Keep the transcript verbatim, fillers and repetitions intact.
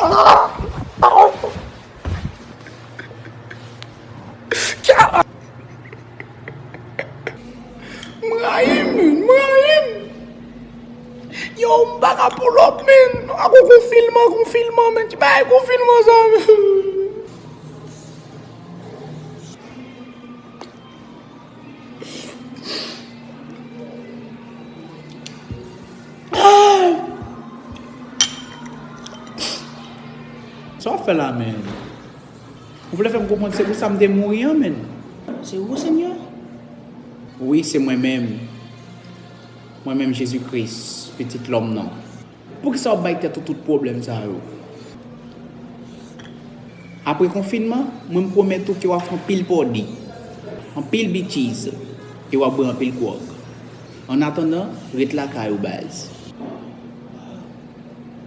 M rayi m, m rayi m. Yo, m pa ka pull up, men. Ako konfinman, konfinman, men. Ki bagay konfinman sa, men? Sa w ap fè la, men? Ou vle fè m konprann se pou sa m te mouri an, men? Se ou, Senyè? Wi, se mwen menm. Mwen menm, Jezi Kris, Pitit Lòm nan. Poukisa w ap bay tèt ou tout pwoblèm sa yo? Apre konfinman, mwen m pwomèt ou ke w ap fè anpil pòdi, anpil bitchiz, e w ap bwè anpil gwòg. Annatandan, ret lakay ou, baz.